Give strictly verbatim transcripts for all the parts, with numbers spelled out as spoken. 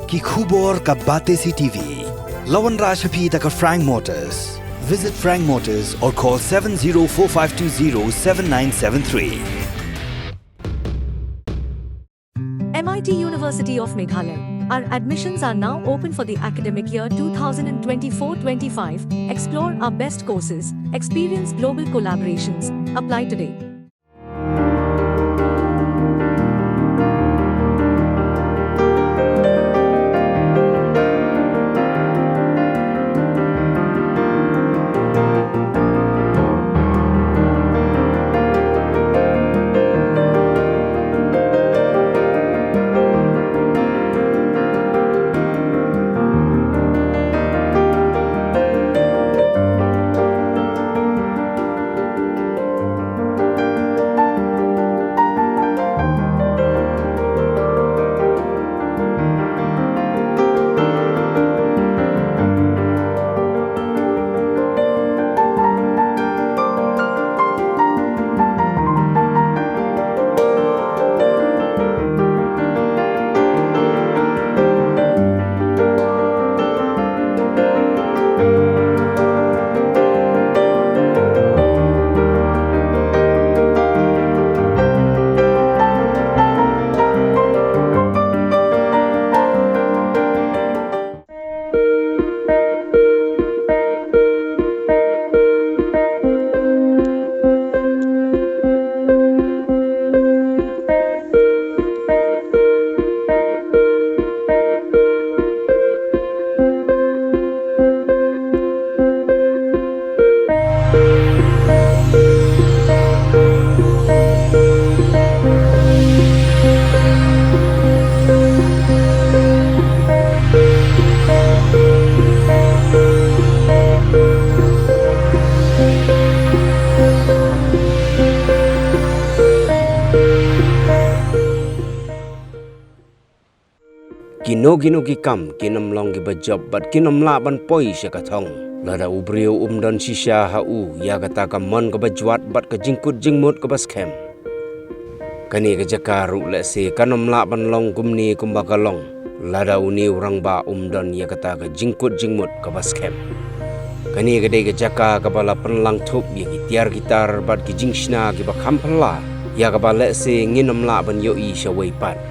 Ki khubor ka Batesi T V. La wanrah sha phi da ka Frank Motors. Visit Frank Motors or call seven zero four five two zero seven nine seven three. M I T University of Meghalaya. Our admissions are now open for the academic year two thousand twenty-four twenty-five. Explore our best courses, experience global collaborations. Apply today. Kino kino ki kam kin ym long kiba jop bad kin ym lah ban poi sha ka thong lada u briew um don shisha ha u ïa kata ka mon kaba jwat bad ka jingkut jingmut kaba skhem. Kane ka jaka ruh lehse kan ym lah ban long kumne kumba ka long lada une u rangbah um don ïa kata ka jingkut jingmut kaba skhem. Kane ka dei ka jaka kaba la pynlang thup ïa ki tiar ki tar bad ki jingshna kiba kham phylla ïa kaba lehse ngin ym lah ban ïohi sha wei pat.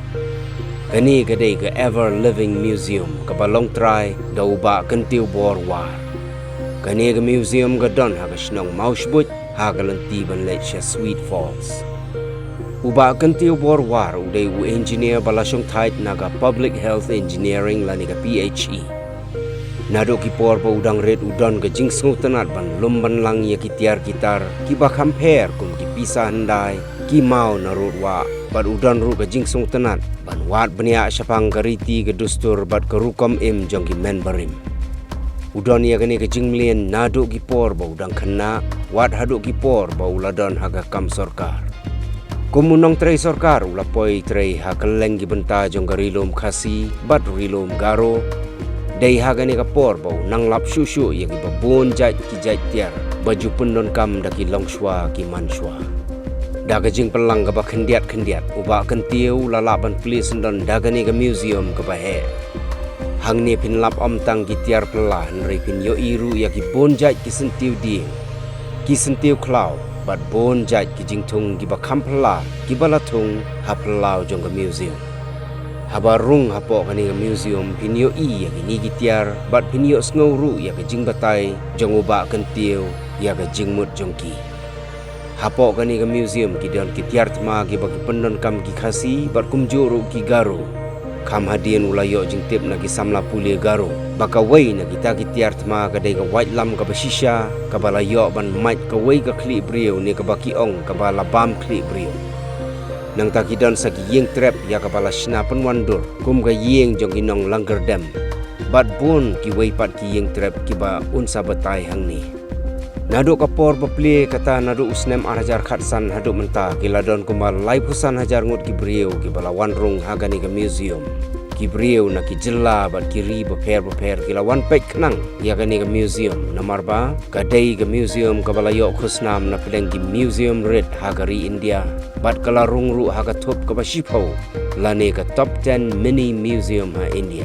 Kane ka dei ka Ever Living Museum kaba long trai da u Bah Kyntiew Bor War. Kane ka museum ka don ha ka shnong Mawshbuit ha ka lynti ban leit sha Sweet Falls. U Bah Kyntiew Bor War u dei u engineer ba la shongthait na ka Public Health Engineering lane ka P H E. Naduh ki por ba u dang rit u don ka jingsngewtynnat ban lum ban lang ïa ki tiar ki tar kiba kham pher kum ki pisa hyndai, ki maw na rud wah bad u don ruh ka jingsngewtynnat ban wad bniah shaphang ka riti ka dustur bad ka rukom im jong ki men barim. U don ïa kane ka jingmlien naduh ki por ba u dang khynnah wat haduh ki por ba u la don ha ka kam sorkar. Kum u nongtrei sorkar u la poi trei ha kylleng ki bynta jong ka Ri Lum Khasi bad Ri Lum Garo. Dei ha kane ka por ba u nang lap shuh shuh ïa kiba bun jait ki jait tiar ba ju pyndonkam da ki longshuwa ki mansuwa. Da ka jingpynlang kaba khyndiat khyndiat u Bah Kyntiew u la lah ban plie syndon da kane ka museum kaba heh. Hangne phin lap ym tang ki tiar phylla hynrei phin ïohi ruh ïa ki bun jait ki syntiew dieng, ki syntiew khlaw bad bun jait ki jingthung kiba kham phylla kiba la thung ha phyllaw jong ka museum. Haba rung hapoh kane ka museum phin ïohi ïa kine ki tiar bad phin ïohsngew ruh ïa ka jingbatai jong u Bah Kyntiew ïa ka jingmut jong ki. Hapoh kane ka museum ki don ki tiar thma kiba ki pyndonkam ki Khasi bad kumjuh ruh ki Garo. Kham hadien u la ïoh jingtip na ki samla pule Garo ba kawei na kita ki tiar thma ka dei ka waitlam kaba shisha kaba la ïoh ban mait kawei ka khlieh briew ne kaba ki ong kaba la bam khlieh briew. Nangta ki don sa ki ïing trep ïa kaba la shna pynwandur kum ka ïing jong ki nong Langkyrdem. Bad bun kiwei pat ki ïing trep kiba un sa batai hangne. Naduh ka por ba plie kata naduh u snem ar hajar khatsan haduh mynta ki la don kumba laiphew san hajar ngut ki briew kiba la wan rung ha kane ka museum. Ki briew na ki jylla bad ki ri bapher bapher ki la wan peit khnang ïa kane ka museum namar ba ka dei ka museum kaba la ïoh khusnam na pdeng ki museum rit ha ka ri India bad ka la rung ruh ha ka thup kaba shiphew lane ka top ten mini museum ha India.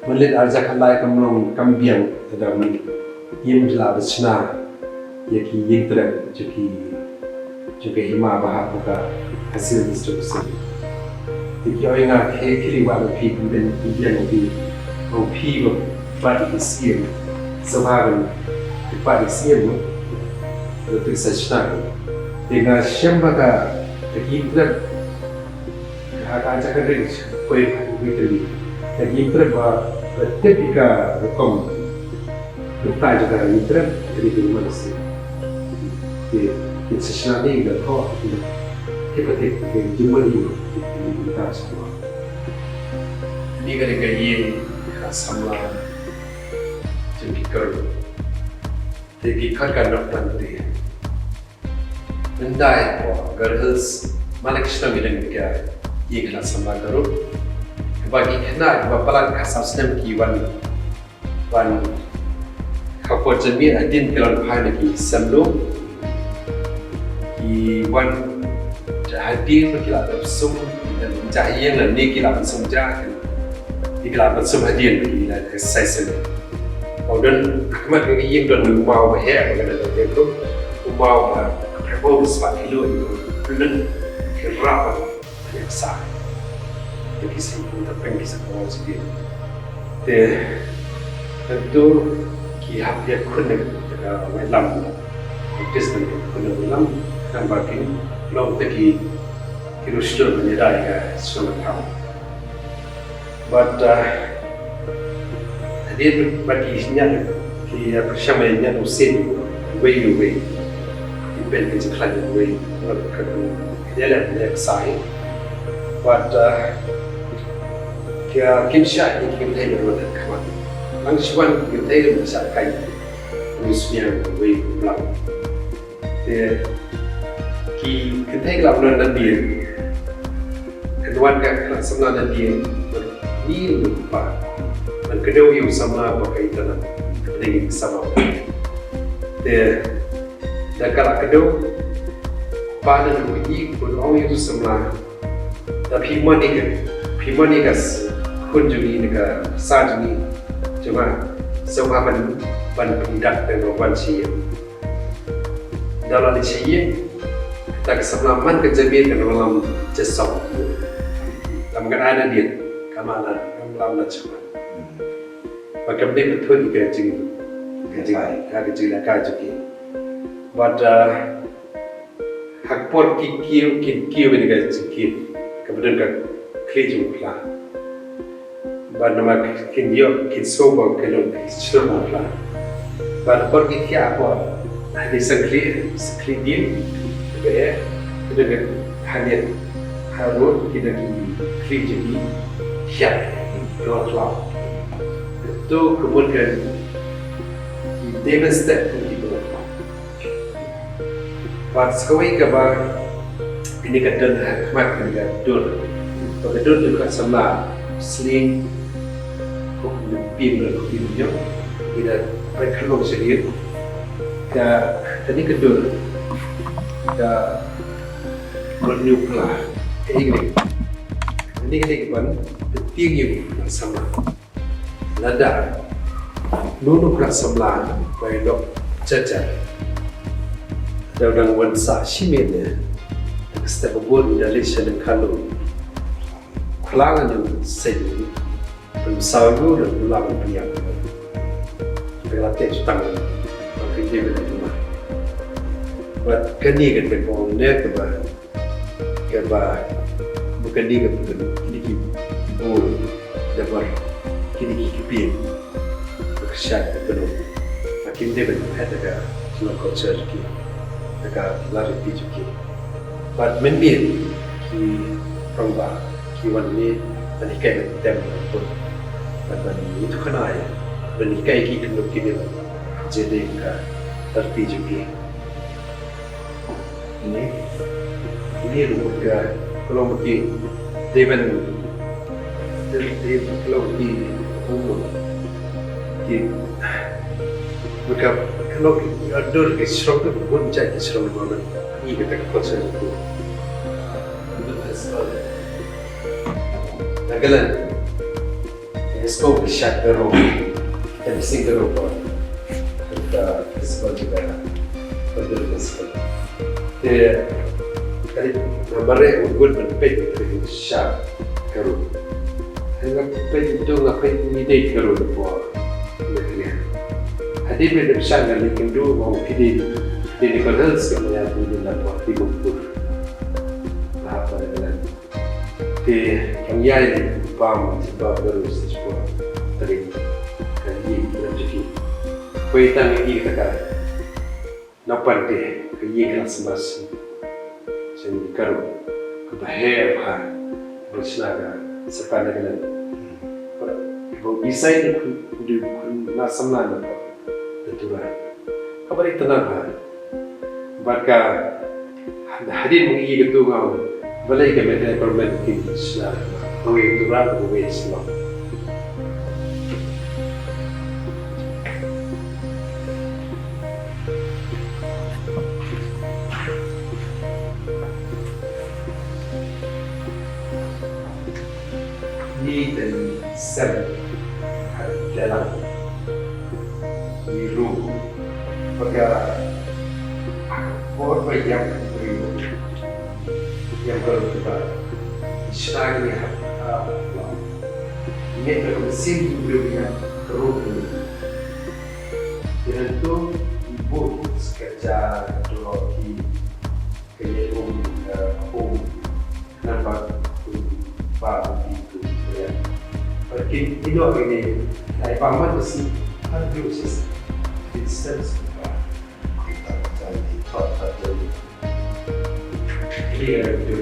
Mynleit ar hajar khatlai kam long kam biang, lada ym shna ïa ki ïingtrep jong ki, jong ka hima ba hap ha ka Thrissur District. Te ki ong ïa nga, khie khie leit wad ma phi, phi biang, phi biang, phi ong phi ba bat ïa ki siem, sngewbha ban bat ïa ki siem, ba phi sa shna. Te nga shem ba ka, ka ïingtrep ha ka jaka ri, poi ha ka ri, ka ïingtrep ba, ba tip ïa ka rukom. Mynta jong ka ïingtrep, ka ri ka man sih. Ki, ki sa shna ne ka ko, ki, ki patik, ki jingmut ïa, ki, ki mynta sa ko. Ni ka ri ka ïing, ka samla, jong ki kyrdan. Te ki khot ka Nokdang Te. Hyndai hapoh Garo Hills, man la ki shnong ki don ka ïing khynnah samla Garo. Kaba ki khynnah kiba palat khatsaw snem ki wan, wan ha por janmiet hadien ki la wan phai na ki sem lum. Ki wan hadien ba ki la pynsum, ki don ja ïing lane ki la pynsum ja, ki la pynsum hadien ba ki la exercise. Ba u don ha khmat ka ïing don u maw ba heh ba ka don ha ïing ruh. U maw ba ka phet ba u spah kilo ïa u don ki rap ba ïa ka sa. Ïa ki seng kum ta peng ki sa ko sdien. Te tentu ki hap ïa khun ïa ka wei lam. Practice ban ïa khun ïa wei lam. Tang ba kin long te ki, ki ruh shlur ban ïada ïa ka shnong ka thaw. Bad, uh, hadien ba ki ñiad, ki, uh, pyrshang ban ñiad u sien uwei ïa uwei. Ki pynbeit ka jingkhlaiñ uwei, bad ka, ka, ïa leh, ïa ksai. Bad, uh, ki, uh, kim shah ïa ki kynthei ban wan ha khmat. Nang shu wan ki kynthei ban shah kai. Uwei u sniang, uwei u blang. Te ki kynthei ki la wan nadien. Kan wan ka khynnah samla nadien, ban ïeng bad u kpa. Ban kdew ïa u samla bad ka itynnad. Ka dei ka samla. Te da ka la kdew, u kpa ne u kñi, u ong ïa u samla. Da phi mon ïa ka, phi mon ïa ka s-, khun jong ngi ne ka sa jong ngi. Jong nga, sngewbha ban, ban pyndak ne ban wan sha ïing. Da la leit sha ïing, kata ka samla man ka jabieng kan lam jasop. Lam kan ai nadien, kam lah, kam lah shuwa. Ba kam dei pynthut ka jing, ka jing, ka jingïalehkai jong ki. Bad, uh, ha ka por ki kiew, kin kiew ïa ka jingkiew, kaba don ka khlieh jong u phla. Bad namar kin ïoh, kin sngew ba ka don ka shlur u phla. Bad ha ka por ki thiah hapoh, ha ki sangkhlieh, sangkhlieh dien, kaba eh, ka don ka khlieh, harud, ki don ki khlieh jong ki, thiah, ki la khlaw. To ka mut ka, ki dei ban step kum ki ba la khlaw. Bad sa kawei kaba kane ka don ha khmat kane ka dur. Ba ka dur jong ka samla slieng kum u pin, kum u pin ïa u. Ïa da peit khlong sha ïing. Ka, kane ka dur ka mut u phla. Ka ïing. Kane ka dei ka ban pyntieng ïa u samla. Lada uno uno u khynnah samla ba ïadon jait jait, lada u dang wan sah shimet ne, ka step ba bud u da leit sha lyngkha lum. Khlad ïa u seiñ, pynsaw ïa u da u lam u pynïap. Ka la teh jutang, ba ka ïeng ka dei ma. Bad kane ka dei ka ong ne kaba Kaba, ba kane ka pynbeit, kine ki bor, da bar, kine ki kpieng, ba ka shad ka pynbeit. Ba kim dei ban phet da ka jinglong culture jong ki, da ka lar riti jong ki. Bad mynmiet ki rangbah ki wan ne ban hikai ban tem ban put. Bad ban ïathuhkhana ïa, ban hikai ki kynduh kine, jingdei ka lar riti jong ki. Ini, ini ruh ka, ka long ki, dei ban, dei, dei, ka long ki, um, ki, ka, ka long ki, dur ki shrong tu, bun jait ki shrong tu, ini kata ka culture tu. Nagaland. Ini Sngewbha sha ka rum. Ka sing ka rum ba. Ka festival jong ka Pandal Festival. Te ka dei nga mareh u ngut ban peit u sha ka rum. Nga peit u nga peit u dei ka rum ba. Hadien ba dep sha nga leit kynduh ba u phi dei, phi dei Nicole Hills ka maya u dei na ba phi bun pur. Ba ba na Te ngan ïai bam, bam terus shuwa. Tadi ka ïing ka jiki. Poi tang ïing ka ka. Napan te ka ïing ka sembah sini. Sini karu. Ka baher ha. Bersna ka sepan ka nan. Ba isai ni ku du na samla na. Betul. Ka bari tenang ha. Bad ka hadien ba ngi ïa katu nga balei ka Metro Department kin sla kawei tu rat kawei sla. Ngi ten sem ha jalan. Ngi rum. Baka bor ba ïam ka briew. Ïam ka briew ba. Shna ngi ha, ha, ngi ka sim briew ïam ka rum. Ïa tu bu skeja tu ki. Kane um, eh, um, nampak um, ba um, um, ya. Perkin ino ini, ai paman besi, harus sis, distance ba. Kita jadi, kita jadi. Ini yang itu.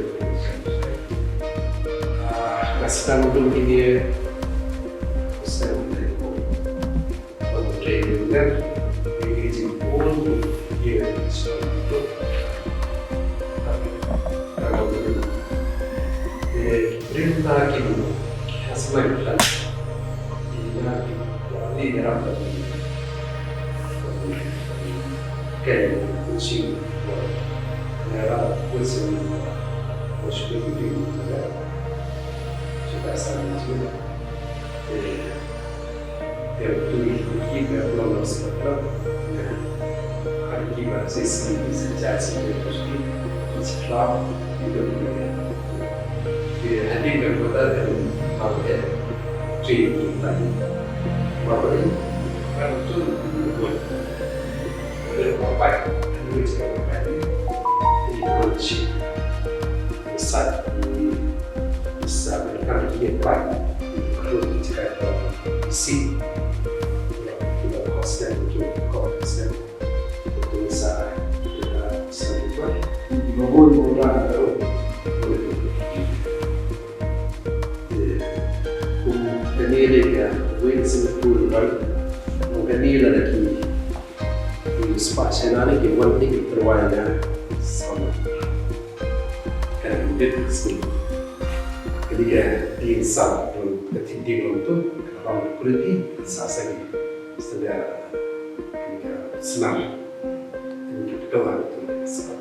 Ah, kasih tahu dulu ini. Kasih tahu dulu. Te tu ki ba long long sa ba. Har ki ba se si se ja se ba ki se kla ki ba ki. Te hadien ba ko ta te ma ko te. Tri ki ta ni. Ma ko ni. Kan tu ni ko. Ko pa. Ni ko pa. Ni ko chi. Sa ni. Sa ni kan ki pa. Ni ko chi ka. Si. Ki ba ko sa ni ko ko sa. Snar. Kini ki pyndonkam tu snar.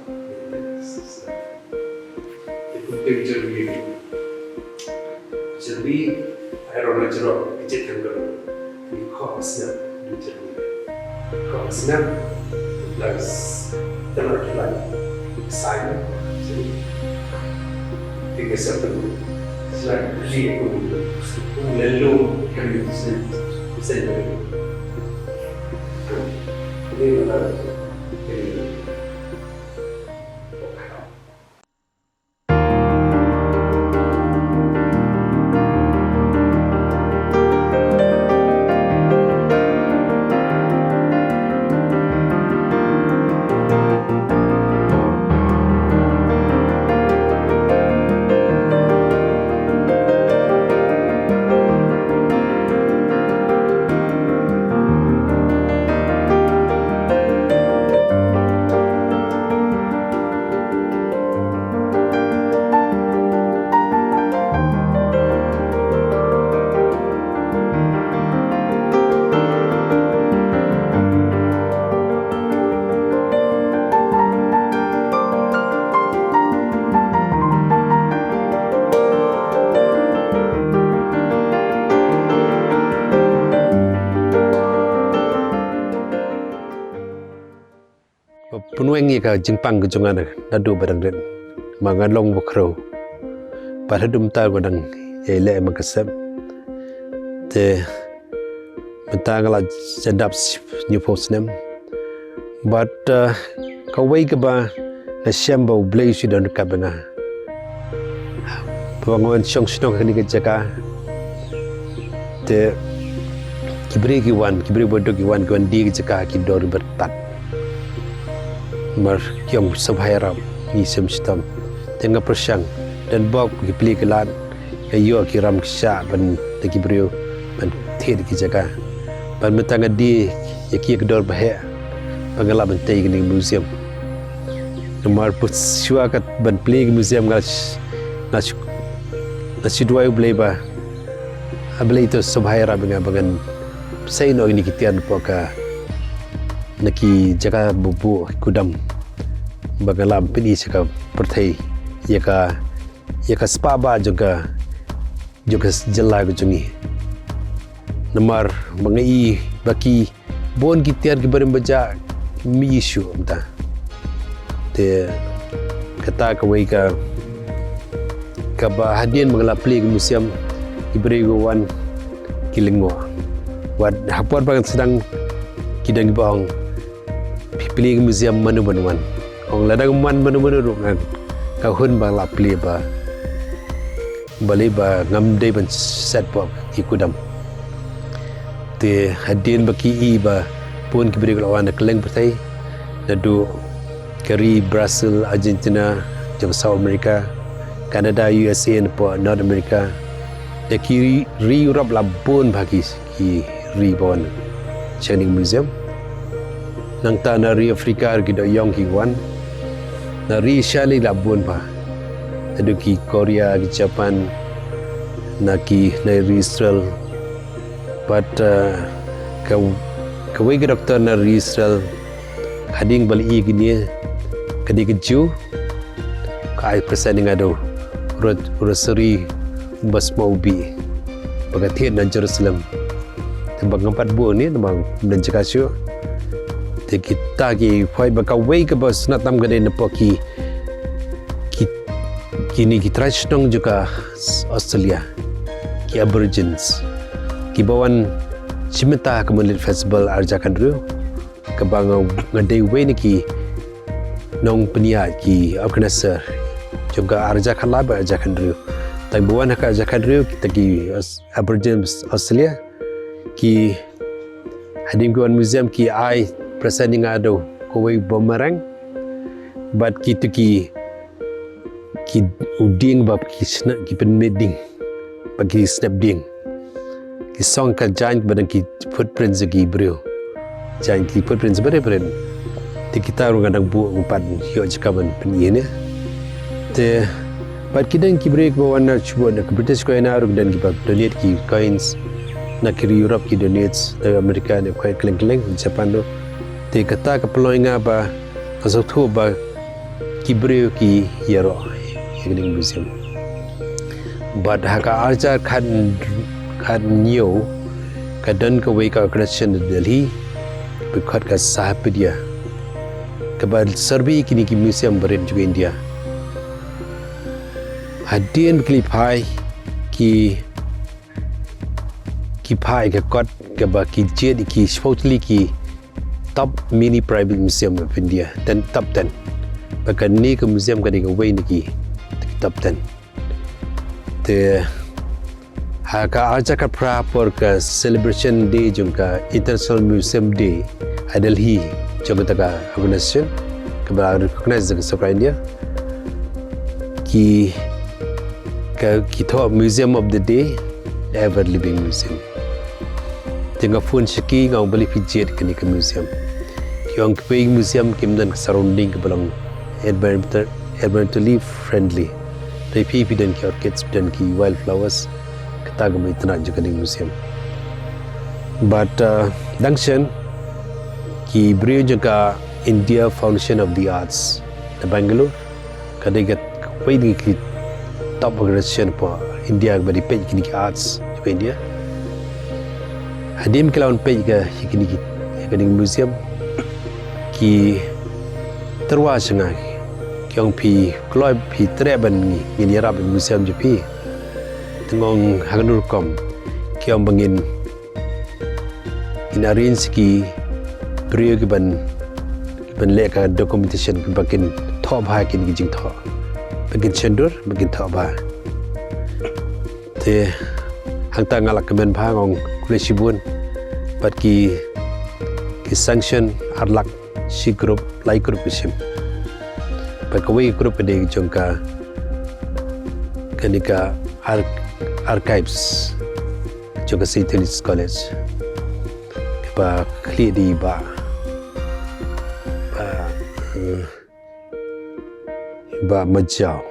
Kini ki pyndonkam tu. Jadi, ai rona jero, kecil kan kero. Kini kok snar, kini jero. Kok snar, plus, telah kilat. Sign, jadi. Tiga satu. Selain beli aku, aku lalu kami sen-, sen-, Pynweng ïa ka jingpang ka jong nga naduh ba dang rit. Ma nga long ba khriew. Bad haduh mynta nga dang ïai leh man ka sem. Te mynta nga la jan dap hynñiewphew snem. Bad, uh, kawei kaba nga shem ba U Blei u shu don ryngkat bad nga. Ba nga wan shong shnong ha kane ka jaka. Te ki briew ki wan, ki briew baduk ki wan, ki wan die ka jaka ki dor ba tad. Namar ki ong sngewbha ïarap, ngi shem shitom. Te nga pyrshang, don bok ki plie ki lad, nga ïoh ki ram ki shah ban da ki briew ban thied ki jaka. Ban mynta nga die ïa ki ka dor ba heh. Ba nga lah ban tei kane ka museum. Namar put shuwa ka ban plie ka museum nga sh-, nga sh-, nga shu duwai U Blei ba, A Blei to sngewbha ïarap ïa nga ba ngan sei noh ïa kine ki tiar napoh ka, na ki jaka ba buh kudam. Ba nga lah ban pyni sha ka pyrthei ïa ka, ïa ka spah ba jong ka, jong ka jylla ka jong ngi. Namar ba nga i ba ki bun ki tiar ki barim bajah mih shuh mynta. Te kata kawei ka, kaba hadien ba nga la plie ka museum, ki briew ki wan ki lyngngoh. Wat ha por ba ngan sdang ki dang kiba ong, phi plie ka museum mano ban wan. Ong lada ngam wan mano mano ruh ngan, ka hun ba la plie ba, balei ba ngam dei ban set bok ki kudam. Te hadien ba ki i ba bun ki briew ki la wan na kylleng pyrthei, naduh ka ri Brazil, Argentina, jong South America, Canada, U S A, napoh North America. Da ki ri, ri Europe la bun bha ki, ki ri ba wan sha kane ka museum. Nangta na ri Africa ruh ki dohïong ki wan. Na ri Asia la bun bha. Naduh ki Korea, ki Japan, na ki, na ri Israel. But, uh, ka, kawei ka doktor na ri Israel, hadien ba la i kine, ka dei ka Jiw, ka ai presenting ado, ro-, rosary ba sma u bih, ba ka thied na Jerusalem. Te ba ngam pat buh ne, ba ngam don jaka shuh. Te kita ki poi ba kawei kaba sngewtynnat tam ka dei napoh ki, ki, kine ki trai shnong jong ka Australia, ki Aborigines. Kiba wan shim bynta ha ka Moonlit Festival ar hajar khathynriew. Kaba nga, nga dei uwei na ki nongpynïaid, ki organizer jong ka ar hajar khatlai bad ar hajar khathynriew. Tang ba wan ha ka ar hajar khathynriew kita ki Aus-, Aborigines Australia ki hadien ki wan museum ki ai presenting ado kawei boomerang. Bad kito ki, ki u dieng ba ki sne-, ki pynmih dieng, ba ki snep dieng. Ki song ka jaiñ ba dang ki footprints ki briew. Jaiñ ki footprints ba dei briew. Te kita ruh nga dang buh, ngam pat ïoh jaka ban pyni ne. Te bad ki dang ki briew kiba wan na shuwa na ka British Guiana ruh ki dang kiba donate ki coins. Na ki ri Europe ki donate, na America, na ki kylleng kylleng, Japan ruh. Te kata ka pynlong ïa nga ba nga sngewthuh ba ki briew ki ïaroh ïa kane ka museum. Bad ha ka ar hajar khat, khathynñiew ka don kawei ka organization na Delhi, ba khot ka Sahapidia, kaba survey kine ki museum barit jong India. Hadien ba ki la phai ki, ki phai ka kot kaba ki jied ki shiphew tylli ki top mini private museum of India, ten, top ten. Ba kane ka museum ka dei kawei na ki, ki top ten. Te ha ka ar hajar khatphra por ka celebration day jong ka International Museum Day ha Delhi jong kata ka organization kaba recognize da ka sorkar India. Ki, ka, ki thoh Museum of the Day, Ever Living Museum. Te nga phone sha ki, nga ong balei phi jied kane ka museum. Ki ong kawei museum kim don ka surrounding kaba long environmental, environmentally friendly. Te phi, phi don ki orchids, phi don ki wildflowers. Kata kaba itynnad jong kane ka museum. But, uh, dang shen ki briew jong ka India Foundation of the Arts na Bangalore. Ka dei kawei na ki top organization hapoh India kaba dei peit kine ki arts jong ka India. Hadien ba ki la wan peit ïa kine ki, ïa kane ka museum, ki, tyrwa sha nga, ki ong phi kloi, phi treh ban ngi, ngin ïarap ïa ka museum jong phi. Te nga ong ha kano rukom? Ki ong ba ngin, ngin arrange ki briew ki ban, ki ban leh ka documentation, ki ba kin thoh bha kine ki jingthoh, ba kin shon dur, ba kin thoh bha. Te hangta nga la kmen bha, nga ong khublei shibun. Bad ki, ki sanction ar lak shi group, lai group ki shim. Bad kawei ka group ka dei jong ka, kane ka ar-, archives jong ka Saint Helens College, kaba khlieh da i Bah, Bah, eh, Bah Majaw.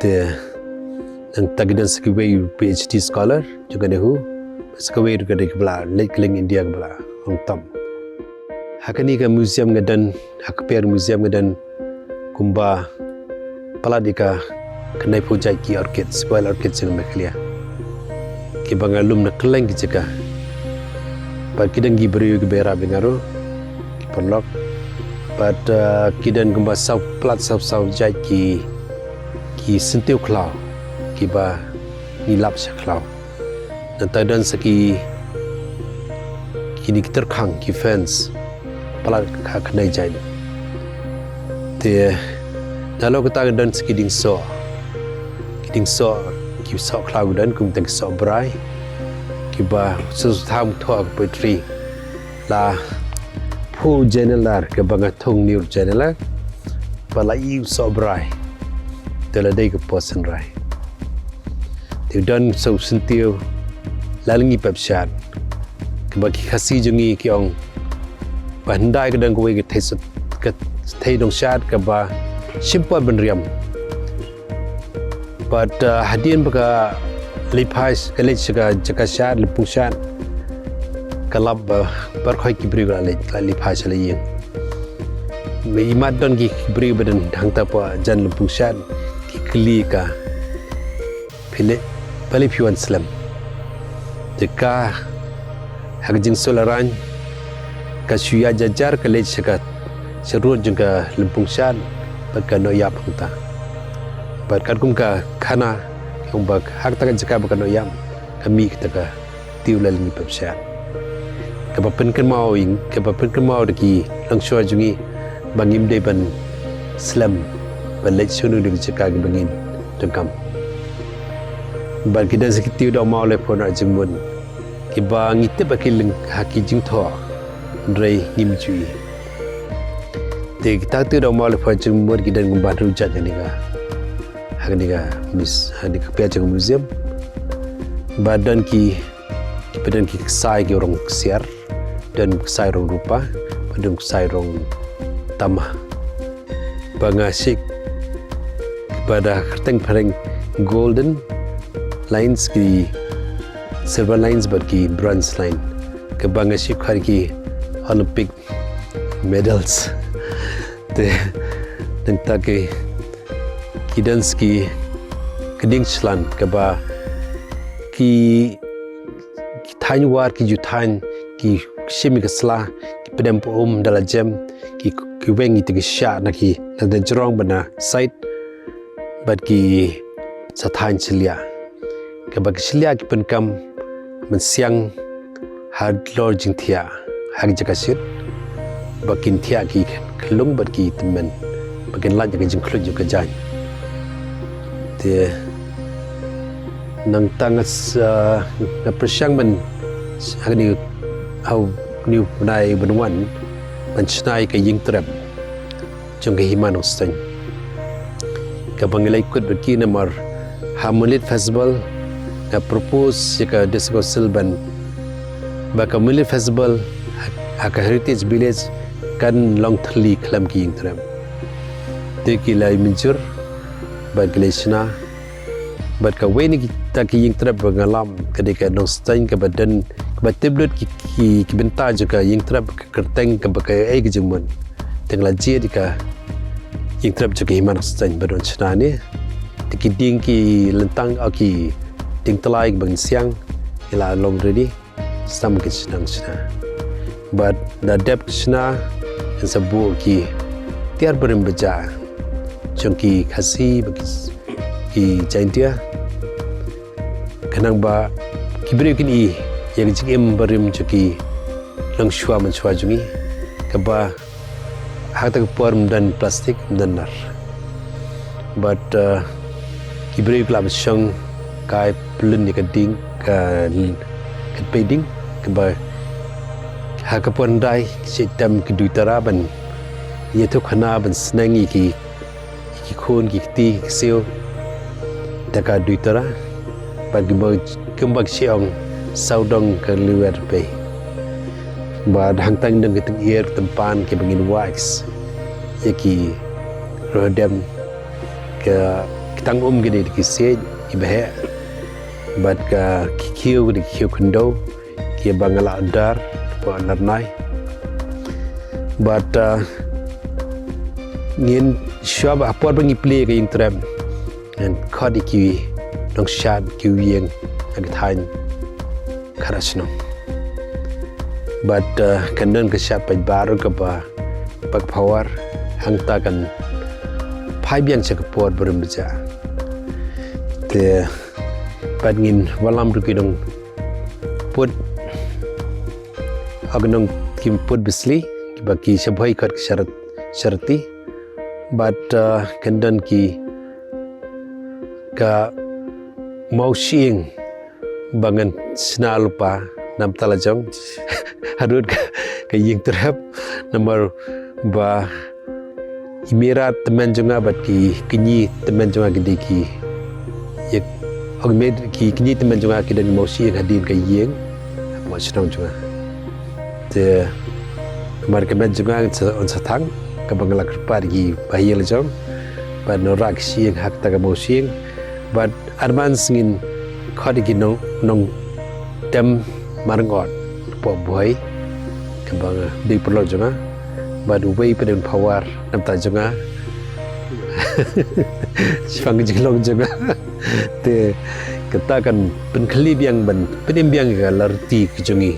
Te nangta ki don sa kiwei PhD scholar jong ka NEHU, sa kawei ruh ka dei kaba la leit kylleng India, kaba la long tam. Ha kane ka museum nga don, ha ka pher museum nga don kumba palat ïa ka khyndai phew jait ki orchids, wild orchids jong Meghalaya, kiba nga lum na kylleng ki jaka. Bad ki don ki briew kiba ïarap ïa nga ruh, ki paralok. Bad, uh, ki don kumba saw, palat saw, saw jait ki, ki syntiew khlaw, kiba ngi lap sha khlaw. Nangta don sa ki, kine ki tyrkhang, ki fence, palat khyndai jait. Te nalor kata ka don sa ki dieng soh, ki dieng soh, ki soh khlaw ki don, kum tang ki soh brai, kiba shu tham thoh ka poetry. La phew jaiñlad kaba nga thung hynñiew jaiñlad, ba la ïoh soh brai. Te la dei ka por synrai. Te don sa u syntiew Lalngi Pepshad, kaba ki Khasi jong ngi ki ong ba hyndai ka don kawei ka thei sut-, ka thei dong shad kaba shim por ban riam. Bad, uh, hadien ba ka leit phai, ka leit sha ka jaka shad, lympung shad, ka lap ba baroh ki briew la leit, la leit phai sha la ïing. Me imat don ki briew ba don hangta hapoh jan lympung shad, ki kylli ka, phi leh, balei phi wan slem? Te ka, ha ka jingsngewlehrain, ka shu ïaid jar jar, ka leit sha ka, sha rud jong ka lympung shad, bad ka noh ïap hangta. Bad katkum ka khana, ka ong ba ha kata ka jaka ba ka noh ïap, ka mih kata ka tiew Lalngi Pepshad. Kaba pynkynmaw ïa ngi, kaba pynkynmaw da ki longshuwa jong ngi, ba ngim dei ban slem ban leit shuh noh da ki jaka kiba ngin donkam. Bad ki don sa ki tiew daw maw leh pon ar jingmut, kiba ngi tip ha ki lyng-, ha ki jingthoh, hynrei ngim ju i. Te kita ki tiew daw maw leh pon ar jingmut ki don kumba hynriew jait ha kane ka, ha kane ka mis-, ha kane ka pyrthei jong ka museum. Bad don ki, kiba don ki ksai ki rong ksiar, don ksai rong rupa, bad don ksai rong tama. Ba nga sik, ba da kyrteng phareng golden lines, ki silver lines, bad ki bronze line, kaba nga sik khar ki Olympic medals. Te nangta ki, ki don sa ki, ki dieng shlan, kaba ki, ki thaiñ war, ki ju thaiñ, ki shim ïa ka sla, ki pdem pum da la jem, ki, ki weng ïa ki shah na ki, na ka jrong bad na side, bad ki sa thaiñ shylliah. Kaba ki shylliah ki pynkam ban siang halor jingthiah ha ki jaka shit, ba kin thiah ki khyllung bad ki tymmen, ba kin lait ïa ka jingkhluit jong ka jaiñ. Te nangta nga s-, ah, nga pyrshang ban ha kane, ha une u bnai ban wan ban shna ïa ka ïing trep jong ka Hima Nongstoiñ, kaba ngi la ïakut bad ki namar ha Moonlit Festival nga propose ïa ka District Council ban, ba ka Moonlit Festival ha, ha ka Heritage Village kan long thylli khlem ki ïing trep. Te ki la mynjur bad ki la shna. Bad kawei na kita ki ïing trep ba nga lap ka dei ka Nongstoiñ, kaba don, kaba tip lut ki, ki, ki bynta jong ka ïing trep, ka kyrteng, kaba kaei ka jingmut. Te nga la jied ïa ka ïing trep jong ka Hima Nongstoiñ ba don shna ne. Te ki dieng, ki lyntang, oh, ki dieng tyllai ba ngin siang, ki la long ready. Sam ki sdang shna. Bad da dep shna, Ngan sa buh ki tiar barim bajah jong ki Khasi bad ki, ki Jaintia. Khnang ba ki briew kin ïohi ïa ka jingim barim jong ki longshuwa manshuwa jong ngi, kaba ha kata ka por ym don plastik, ym don nar. Bad, uh, ki briew ki la ban shong kai pyllun ïa ka ding, ka, ka pei ding, kaba ha ka por hyndai ki shait tem ki duitara ban ïathuhkhana, ban sneng ïa ki, ïa ki khun ki kti ki ksiew da ka duitara. Bad kumba, kumba ki shait ong, sawdong ka liwer pei. Bad hangta ngin don ka tyngiew tympan kiba ngin wax ïa ki rudem, ka, ki tang um ki dei ki siej, ki bheh. Bad ka, ki khiew ki dei ki khiew khyndew kiba nga la order, ba nga la nai. Bad, uh, ngin shuwa ba ha por ba ngi plie ka ïing trep, ngan khot ïa ki nongshad ki ïing ha ka thaiñ Khadrachnong. Bad, uh, kan don ka shad paidbah ruh kaba, ba ka power hangta kan phai biang sha ka por barim bajah. Te bad ngin wallam ruh ki nongput, ha ki nong, ki put bisli, ba ki sha Bhoi khot ki sharat-, sharati. Bad, uh, kan don ki ka mawshyieng ba ngan shna lypa na bynta la jong harud ka, ka ïing trep, namar ba i Mihrat tymmen jong nga bad ki kñi tymmen jong nga ki dei ki, ïa, ong me, ki kñi tymmen jong nga ki don mawshyieng hadien ka ïing, mawshnong jong nga. Te namar ka met jong nga sa, un sa thang, kaba nga la kyrpad ki bahaïing la jong, bad nora ki shyieng ha kata ka mawshyieng, bad arman sngin khot ïa ki nong, nongtem marngot, hapoh Bhoi, kaba nga dei paralok jong nga, bad uwei pat un power na bynta jong nga. Shipang ka jinglong jong nga. Te kata kan pynkhlieh biang ban pynim biang ïa ka larti ka jong ngi,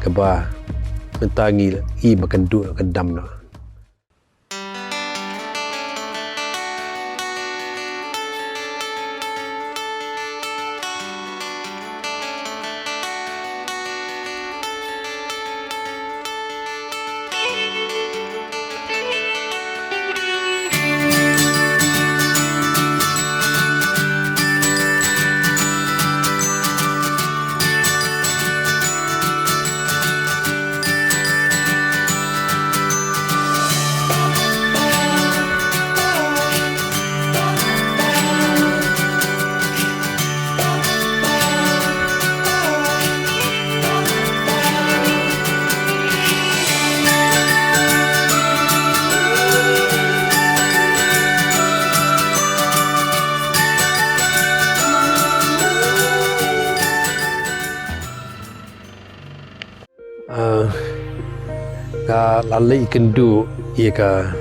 kaba mynta ngi i ba kan duh ka dam noh. Ah, nga la leh kynduh ïa ka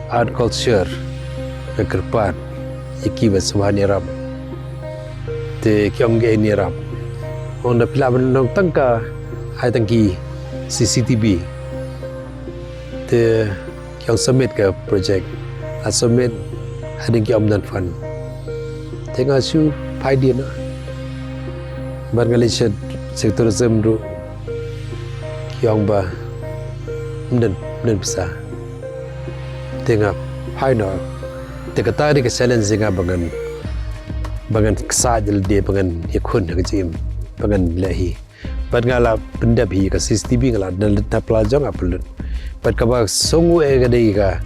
art culture, ka kyrpad ïa ki ba sngewbha ïarap. Te ki ong kaei ïarap? Ong da phi lah ban long tang ka, ai tang ki C C T V. Te ki ong submit ka project, la submit, hadien ki ong ym don fund. Te nga shu phai dien noh. Bad nga leit sha secretariat ruh, ki ong ba ym don, ym don pisa. Te nga phai noh. Te kata ka dei ka challenge jong nga ba ngan, ba ngan ksaid lade, ba ngan ïakhun ha ka jingim, ba ngan leh hi. Bad nga la pyndep hi ka C C T V, nga la dep na pla jong nga pynlut. Bad kaba sngew eh ka dei ka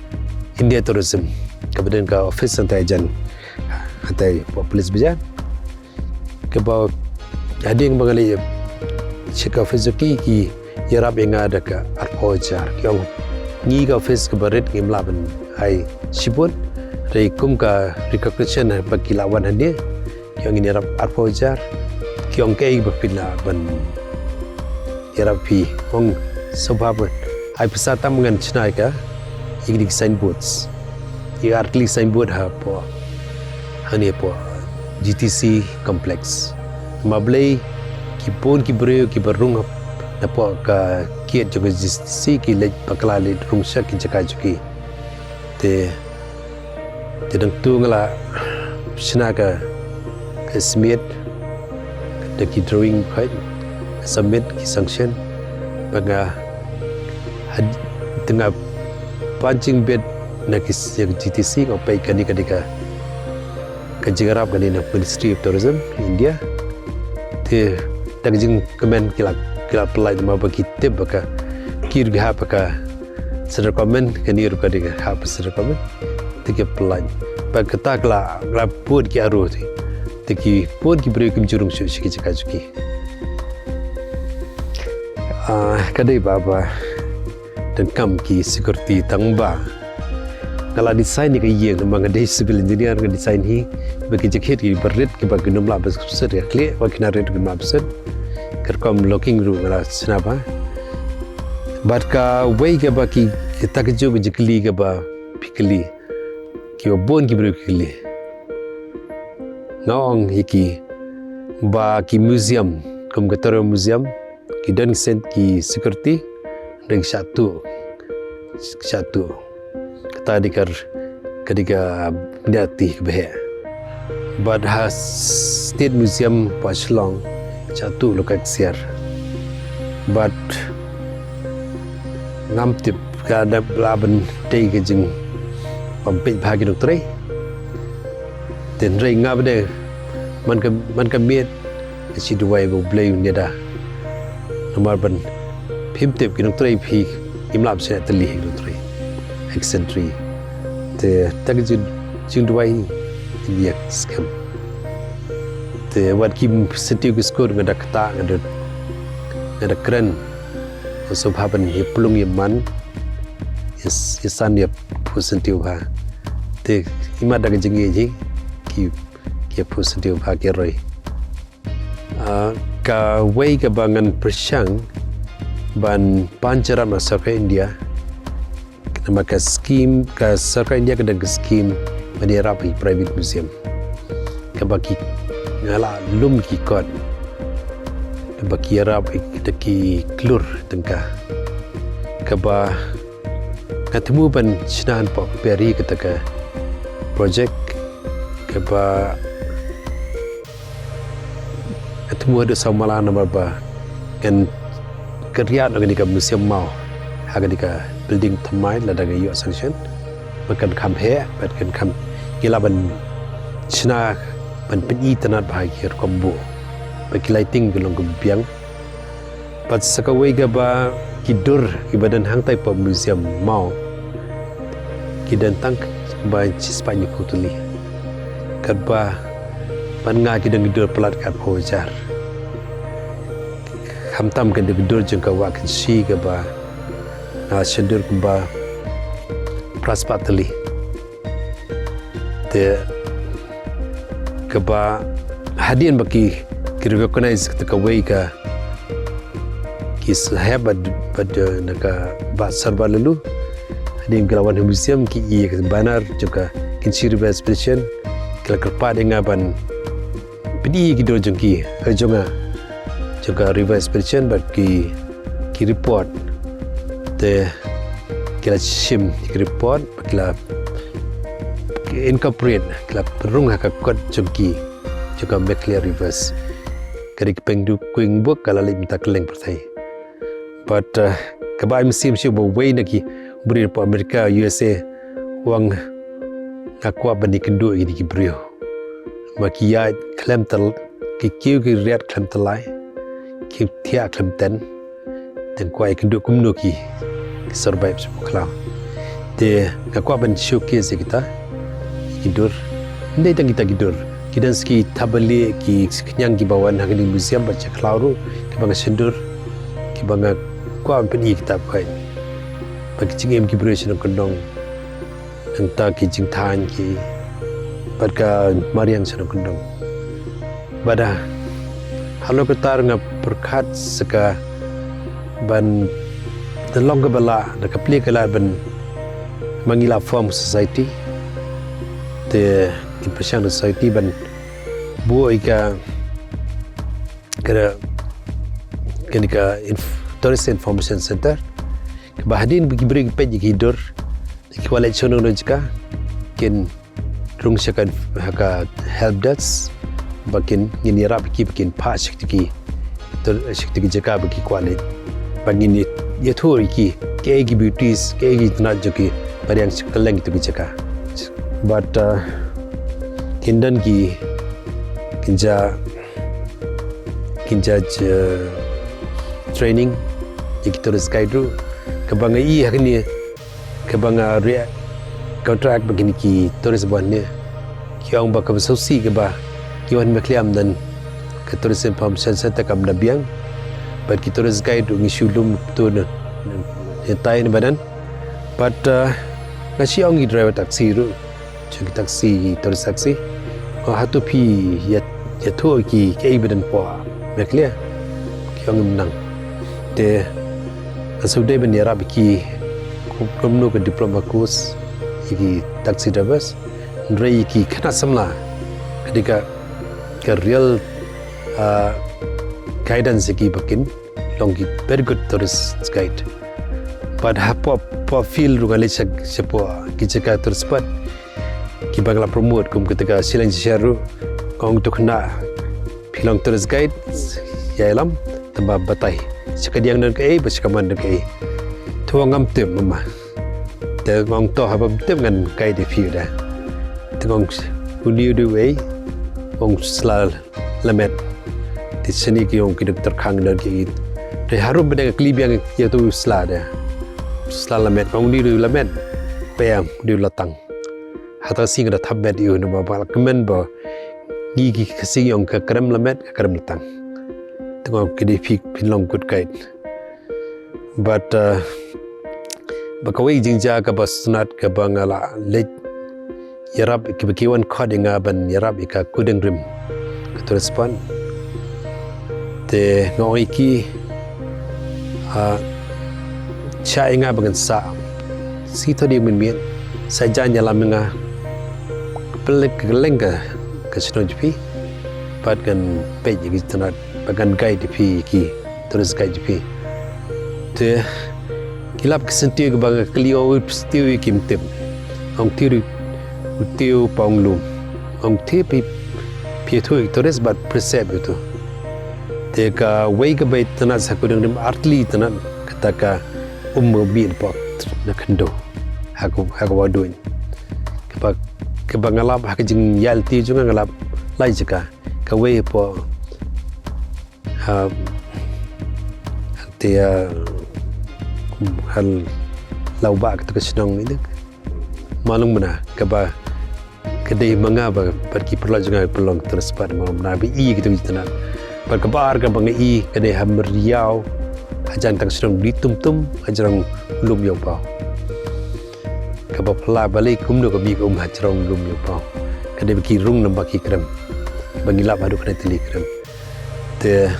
India Tourism, kaba don ka office hangtai jan, hangtai hapoh Police Bazar. Kaba hadien ba nga leit sha ka office jong ki, ki ïarap ïa nga da ka arphew hajar. Ki ong ngi ka office kaba rit ngim lah ban ai shibun. Hynrei kum ka recognition ba ki la wan hangne, ki ong ngin ïarap arphew hajar. Ki ong kaei ba phi lah ban ïarap phi. Ong sngewbha ban ai pisa tang ba ngan shna ïa ka, ïa kine ki signboards. Ïa ar tylli ki signboard hapoh, hangne hapoh G T C complex. Namar balei ki bun ki briew kiba rung hap, napoh ka, certificate jong ka G T C ki leit bakla leit rung sha ki jaka jong ki. Te, te nangtu nga la shna ka, ka estimate, da ki drawing, ka submit ki sanction. Bad nga, had, te nga pan jingbit na ki s-, G T C, nga peit kane ka dei ka, ka jingïarap kane na Ministry of Tourism, India. Te da ka jingkmen ki la, ki la pynlait namar ba ki tip ba ka, ki ruh ki hap ha ka central government, kane ruh ka dei ka hap ha central government. Te ki pynlait. Bad kata ka la, la bun ki aro te. Te ki bun ki briew kim ju rung shuh sha ki jaka jong ki. Ah, ka dei ba, ba donkam ki security tang ba nga la design ïa ka ïing, namar nga dei civil engineer, nga design hi ba ki jaka kiba rit, kiba kim lah ban sut, ka khlieh, ba ki nang rit kim lah ban sut. Ka rukom locking ruh nga la shna bha. Bad kawei kaba ki, kita ki jong ka jingkylli kaba phi kylli, kiba bun ki briew ki kylli. Nga ong ïa ki ba ki museum, kum ka Torreon Museum, ki don ki sen-, ki security, hynrei ki shah tuh. Ki shah tuh. Kata ka dei ka, ka dei ka bniah ti kaba heh. Bad ha State Museum West Shillong, shah tuh lokai ksiar. Bad ngam tip ka dei ba lah ban dei ka jing, ban peit bha ki nongtrei. Te hynrei nga bad, man ka, man ka miet, ka shi duwai ba U Blei un ïada. Namar ban phim tip ki nongtrei phi, kim lah ban shaniah tylli ki nongtrei. Excentric. Te, ta ka jing, jingduwai, ïa skhem. Te, wat ki syntiew ki skur nga da ktah, nga da, nga da kren. Sngewbha ban ïa pynlong ïa man. Ïa s-, ïa san ïa pynsyntiew bha. Te, imat da ka jingïeit hi, ki, ki ïa pynsyntiew bha ki roi. Ah, kawei kaba ngan pyrshang ban pan jingïarap na sorkar India. Namar ka skim, ka sorkar India ka don ka skim ban ïarap ïa private museum. Kaba ki, nga la lum ki kot. Kaba ki ïarap ïa ki da ki klur tyngka. Kaba nga thmu ban shna hapoh Peri kata ka project. Kaba nga thmu haduh saw mala namar ba ngan kynriah noh kane ka museum maw ha kane ka building thymmai lada ka ïoh sanction. Ba kan kham heh, ba kan kham, ngi lah ban shna, ban pyni tynnad bha ïa ki rukom buh. Ba ki lighting ki long kumno biang. Bad sa kawei kaba ki dur kiba don hangtai hapoh museum maw, ki don tang ba shispah hynñiewphew tylli. Katba ban nga ki don ki dur palat ka arphew hajar. Khamtam ka don ki dur jong ka wah Kynshi kaba nga shyndur kumba phraspah tylli. Te kaba hadien ba ki, ki recognize kata kawei ka, ki sahep bad, bad, eh, na ka Bah Sir Bah Lulu. Hadien ki la wan ha museum ki ïa ka banner jong ka Kynshi River Expedition. Ki la kyrpad ïa nga ban pyni ki dur jong ki, eh, jong nga, jong ka River Expedition bad ki, ki report. Te ki la shim ki report, ki la incorporate, ki la rung ha ka kot jong ki, jong ka Meghalaya Rivers. Ka dei ka pengdu Green Book, ka la leit mynta kylleng pyrthei. But, uh, kaba ai mynsiem shuh ba uwei na ki briew hapoh America, U S A, u ong nga kwah ban ïakynduh ïa kine ki briew. Ba ki ïaid khlem tyl-, ki kiew ki riat khlem tyllai, ki thiah khlem ten. Te nga kwah ïakynduh kumno ki, ki survive sha khlaw. Te nga kwah ban showcase ïa kita ki dur. Ym dei tang kita ki dur. Ki don sa ki thapbalieh, ki khñiang kiba wan ha kane ka museum bad sha khlaw ruh, kiba nga shyndur, kiba nga kwah ban pyni ïa kita pat. Bad ki jingim ki briew sha nongkyndong. Nangta ki jingthaiñ ki, bad ka mariang sha nongkyndong. Bad, ah, halor kata nga pyrkhat sa ka ban, da long kaba lah, da ka plie ka lad ban, ma ngi la form society. Te ngin pyrshang da society ban buh ïa ka, ka, kane ka inf-, Tourist Information Center. Kaba hadien ba ki briew ki peit ïa ki dur, ki kwah leit shano shano jaka, kin rung sha ka, ha ka help desk, ba kin, ngin ïarap ïa ki ba kin phah sha kito ki, tur, sha kito ki jaka ba ki kwah leit. Ba ngin ïa, ïathuh ïa ki, kaei ki beauties, kaei ki tnat jong ki, ba riang sha kylleng kito ki jaka. Bad, uh, kin don ki, kin jia, kin jia, uh, training ïa ki tourist guide ruh. Kaba nga ïohi ha kine, kaba nga riak, counter act ba kine ki tourist ba wan ne. Ki ong ba kaba shisha kaba ki wan Myklih ym don ka Tourist Information Center kam da biang. Bad ki tourist guide ruh ngi shu lum tu ne, ne tai ne ba don. Bad, uh, nga shu ong ïa ki driver taxi ruh, jong ki taxi, tourist taxi, "Oh, hato phi ïa, ïathuh ïa ki, kaei ba don hapoh Myklih?" Ki ong ym nang. Te nga shu dei ban ïarap ïa ki, kum, kumno ka diploma course ïa ki taxi drivers. Hynrei ïa ki khynnah samla, ka dei ka, ka real, uh, guidance ïa ki ba kin long ki very good tourist guide. Bad hapoh, poh field ruh nga leit sha, shapoh ki jaka tourist spot, kiba nga la promote kum kata ka shilliang shisha ruh, nga ong to khynnah, phi long tourist guide, ïalam, tangba batai. Sha kadiang don kaei, bad sha kamon don kaei. To ngam tip mama. Te nga ong to haba ym tip ngan guide ïa phi da. Te nga ong uni u dei uei, nga ong Sla Lamet. Te shane ki ong ki duk tyrkhang don ki. Te harum ba dang kylli biang ïa uto u Sla da. Sla Lamet, nga ong uni u dei u Lamet. Pyrshah, uni u dei u Latang. Hata ka sngi nga da thap met ïa u namar ba la kmen ba ngi ki Khasi ngi ong ka krem Lamet, ka krem Latang. Te nga ong ka dei phi, phin long good guide. Bad, uh, bad kawei ka jingjia kaba sngewtynnat kaba nga la leit ïarap, kiba ki wan khot ïa nga ban ïarap ïa ka Kudang Rim, ka tourist spot. Te nga ong ïa ki, ah, shah ïa nga ba ngan sah. Shi to dei mynmiet, sah jan ïalam ïa nga. Pynleit kylleng ka, ka shnong jong phi. Bad ngan peit ïa ki tnat, bad ngan guide ïa phi ïa ki, tourist guide jong phi. Te ki lap ki syntiew kaba nga kylli, ong u syntiew ïa kim tip. Ong tiew, u tiew pa ong lum. Ong tiew phi, phi ïathuh ïa ki tourist bad pyrshah ïa uto. Te kawei kaba itynnat sha Kudang Rim, artylli itynnat, kata ka um ba mih na pdeng na khyndew. Ha ka, ha ka wah duh. Kaba, kaba nga lap ha ka jingïaid lynti jong nga, nga lap lai jaka. Kawei hapoh, ha, te, ha, ha Lawbah kata ka shnong ïa ka Malung Myna, kaba ka dei ma nga bad ki paralok jong nga ba pynlong tourist spot ha Malung Myna ba ïohi kito ki tnat. Bad kaba ar kaba nga ïohi ka dei ha Myriaw, hajan tang shnong Dih Tum Tum, hajrong Lum Ïew Paw. Kaba phylla balei kumno ka mih ka um hajrong Lum Ïew Paw. Ka dei ba ki rung namar ki krem. Ba ngi lap haduh kane tylli krem. Te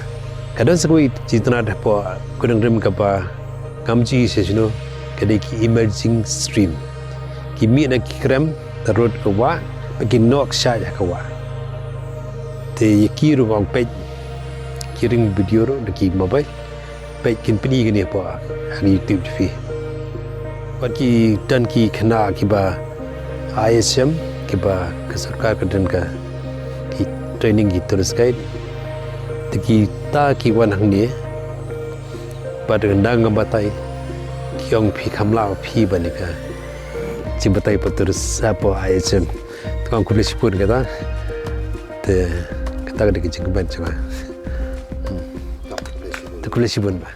ka don sa kawei ka jingtynnat hapoh Kudang Rim kaba ngam ju ïohi shisha shano, ka dei ki emerging stream. Ki mih na ki krem, na rud ka wah, bad ki noh shaei ha ka wah. Te ïa ki ruh nga ong peit, ki ring video ruh da ki mobile. Peit kin pyni kine hapoh ha ka YouTube jong phi. Bad ki don ki khynnah kiba I H M, kiba ka sorkar ka don ka, ki training ki tourist guide. Te kita ki wan hangne. Bad nang nga batai, ki ong phi kham lah phi ban ïa ka jingbatai hapoh tourist, hapoh I H M. Te nga ong khublei shibun kata. Te kata ka dei ka jingkmen jong nga. Hmm. Te khublei shibun bah.